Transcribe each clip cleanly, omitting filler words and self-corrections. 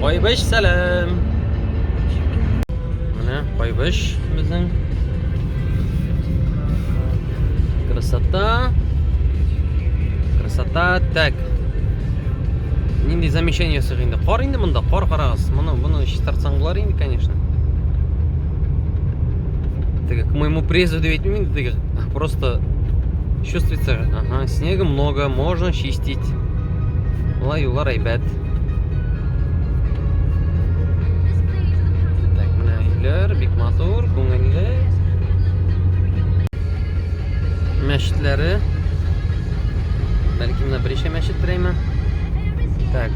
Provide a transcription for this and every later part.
Кайбыч сәлам. Менә Кайбыч безнең. Красота. Красота. Так. Нинди замечание ясыйк инде? Кар инде монда, кар карагыз. Моны, моны чистартсаң булар инде, конечно. Теге, к моему презу дип әйтмим инде, теге, просто чувствуется, ага, снега много, можно чистить. Болай юллар әйбәт. Так, менә өйләр бик матур, күңелле. Мәчетләре. Бәлки менә берничә мәчеттер әйме. Так.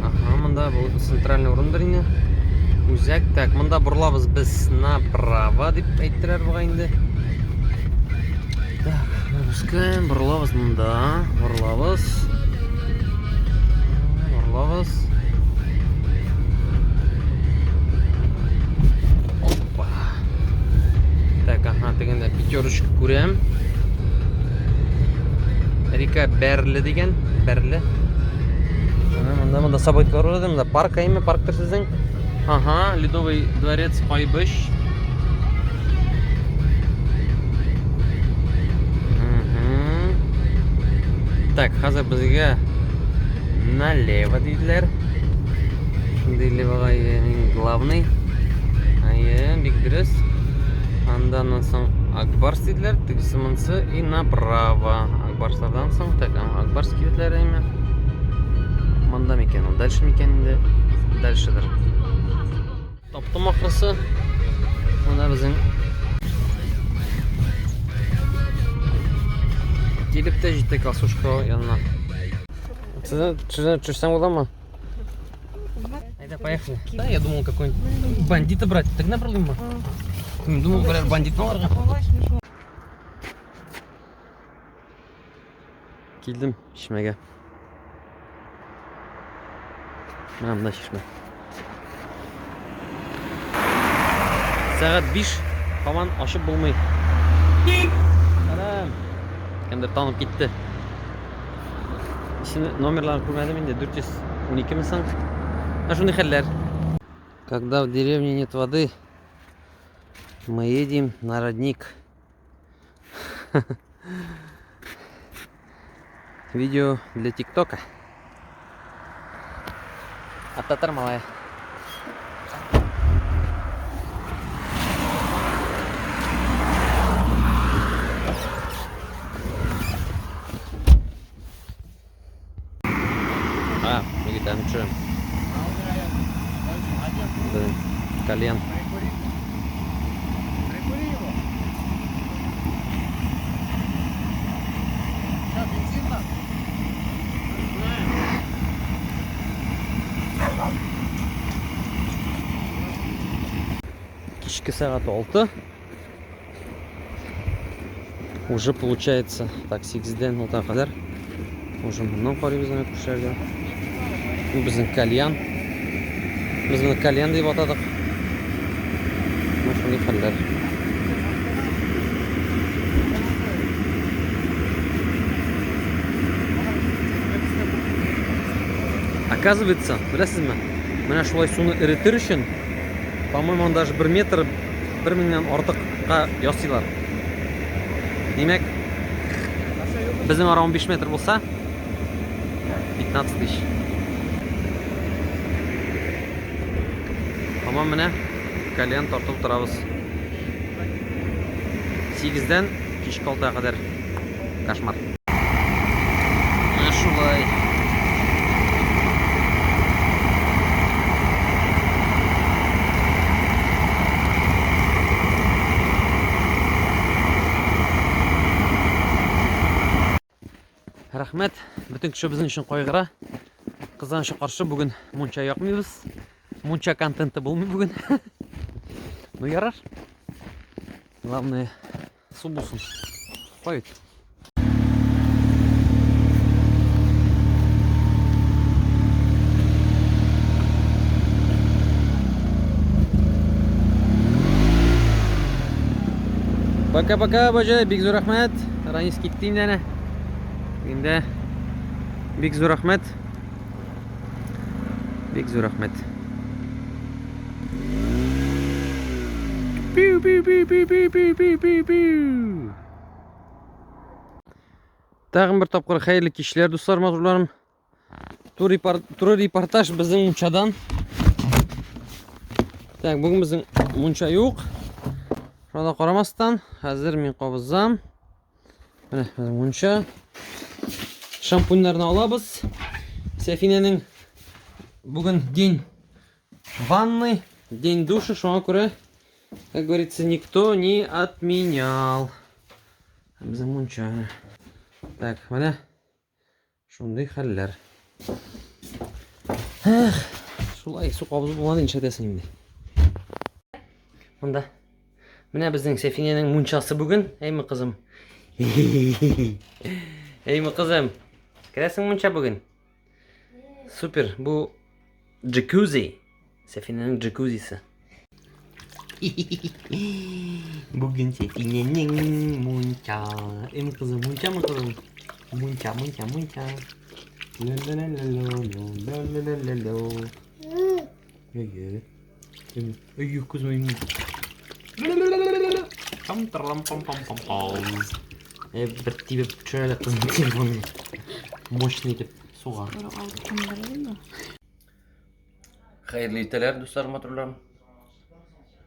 Ага, монда бу центральный урындыр инде. Үзәк. Так, монда борылабыз без направо дип әйттеләр бугай инде. Так, Русская, борылабыз монда, борылабыз. Борылабыз. Опа. Так, ага, тегендә пятерочка күрәм. Река Бәрле дигән, Бәрле. Ана монда монда событиялар бар иде, монда парк әйме, парктыр сезнең. Ага, Ледовый дворец Кайбыч. Так, хәзер безгә налево диделәр. Шундый левога иң главный. Әйе, бик дөрес. Андан соң Акбарс диделәр, тегесе монысы и направо. Акбарслардан соң, так, Акбарс кибетләре әйме. Монда микән ул? Дальше микән инде? Дальшедыр. Таптым ахрысы. Менә безнең килеп тә җиттек Асушка янына. Сезне төшсәң буламы? Айда, поехали. Да, я думал, какой-нибудь бандита брать. Тогда брал мы. Думал, берәр бандитны алырга. Килдем чишмәгә. Менә монда чишмә. Сәгать 5, һаман ачып булмый. Сәлам. Кемдер танып китте. Исеме, номерларын күрмәдем инде, 412 ми соң? Менә шундый хәлләр. Когда в деревне нет воды, мы едем на родник. Видео для ТикТока. От татар малая. А, егет, төшерәм. Блин, кальян. Кичке сәгать 6. Уже получается так 8-дән 6 кадәр. Уже моннан карыйбыз аны күршеләргә. Бу безнең кальян. Без моны кальян дип атадык. Менә шундый хәлләр. Оказывается, беләсезме, менә шулай суны эретер өчен, по-моему, он даже 1 метр бер меңнән артыкка ясыйлар. Димәк, безнең ара 15 метр булса, 15 тысяч. Тамам менә кальян тартып торабыз. 8-дән кичке 6-га кадәр. Кошмар. Менә шулай. Рәхмәт, бөтен кеше безнең өчен кайгыра. Кызганычка каршы, бүген мунча якмыйбыз. Мунча контенты булмый бүген. Ну ярар. Главное, Су булсын. Кой. Пока-пока, баҗай, бик зур рәхмәт. Ранис китте инде әнә. Инде бик зур рәхмәт. Бик зур рәхмәт. Пиу пиу пиу пиу пиу пиу пиу пиу пиу. Тагын бер тапкыр хәерле кичләр, дуслар, матурларым. Туры репортаж безнең мунчадан. Так, бүген безнең мунча юк. Шуңа да карамастан, хәзер мин кабызам. Менә безнең мунча. Шампуньнарны алабыз. Сәфинәнең бүген день ванны, день душа, шуңа күрә, как говорится, никто не отменял. Безнең мунча. Так, менә Шундый хәлләр. Эх, шулай су кабызып булмады, нишләтәсең инде. Монда. Менә безнең Сәфинәнең мунчасы бүген. Әйме, кызым? Әйме, кызым? Керәсең мунча бүген? Супер, бу джакузи. Сәфинәнең джакузисы. Бүген Сәфинәнең мунча. Эм кызым, мунчамы кызым? Мунча, мунча, мунча. Ла-ла-ла-ла-ла-ла-ла-ла-ла-ла. Әйе. Әйе, кызым. Там трам пам пам пам пам. Э, бер тибеп төшерә кызым телефонны. Мощный итеп суга. Хәерле иртәләр, дуслар, матурлар.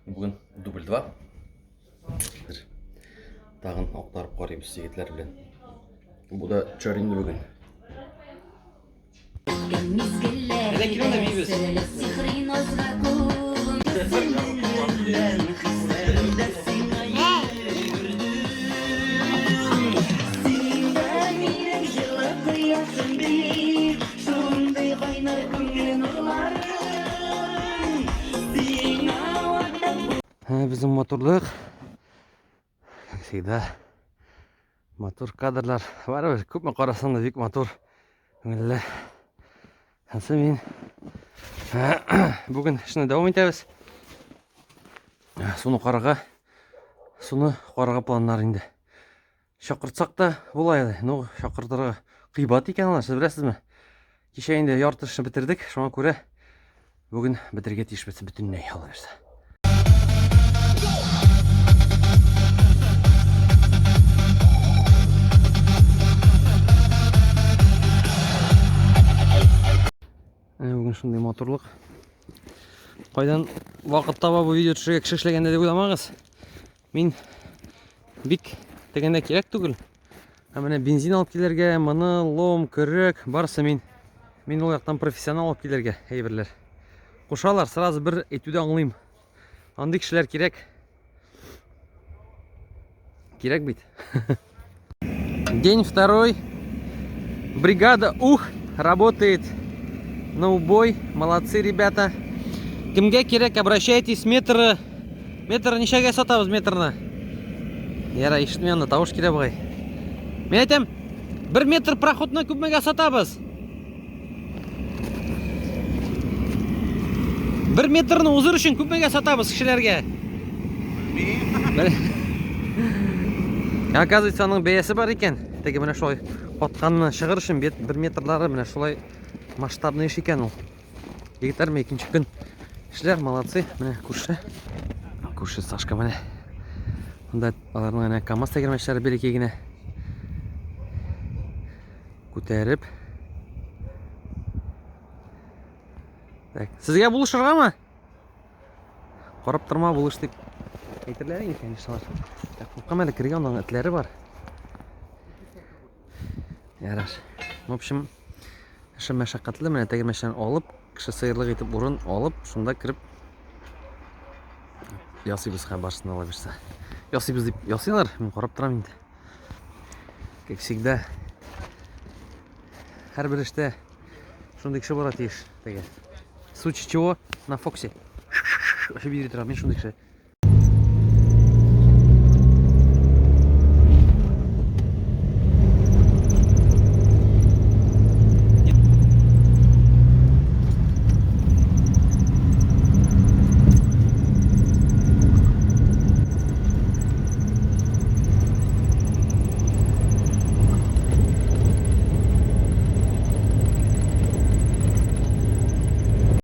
Бүген дубль 2. Тагын актарып карыйбыз егетләр белән. Бу да төшәр инде бүген. Әйдә килен дә биибез. Безнең матурлык, как всегда, матур кадрлар. Барыбер, күпме карасаң да бик матур. Күңелле. Ансы мин бүген эшне дәвам итәбез. Суны карарга, суны карарга планнар инде. Чакыртсак та була әле. Ну, чакыртырга кыйбат икән алар, сез беләсезме? Кичә инде ярты эшне бетердек, шуңа күрә бүген бетерергә тиешбез бөтенләй, Алла бирсә. Әнә бүген шундый матурлык. Кайдан вакыт таба бу видео төшерергә кеше эшләгәндә дип уйламагыз. Мин бик тегендә кирәк түгел. Ә менә бензин алып килергә, моны, лом, көрәк, барысы мин. Мин ул яктан профессионал алып килергә әйберләр. Кушалар, сразу бер әйтүдә аңлыйм. Андый кешеләр кирәк. Кирәк бит. День второй. Бригада Ух работает на убой. Молодцы, ребята. Кемгә кирәк, обращайтесь. Метры Метр ничәгә сатабыз метрны? Яра, ишетми анда, тавыш килә бугай. Мин әйтәм, бер метр проходны күпмегә сатабыз? Бер метрны узыр өчен күпмегә сатабыз кешеләргә? Оказывается, аның бәясе бар икән. Теге менә шулай катканны чыгыр өчен бер метрлары менә шулай масштабный эш икән ул. Егетләр, менә икенче көн эшләр, молодцы. Менә күрше. Күрше Сашка менә. Монда аларның әнә КАМАЗ тәгәрмәчләре бәләкәй генә. Күтәреп. Так, сезгә булышыргамы? Карап торма, булыш дип әйтерләр инде, конечно. Так, куркам әле кергән, аның этләре бар. Ярар. В общем, эше мәшәкатьле, менә тәгәрмәчләрен алып, кеше сыерлык итеп урын алып, шунда кереп ясыйбыз хәзер барысын ала бирсә. Ясыйбыз дип ясыйлар, мин карап торам инде. Как всегда, һәрбер эштә шундый кеше булырга тиеш. Теге. В случае чего, на Фоксе. Очып йөри тора, мин шундый кеше.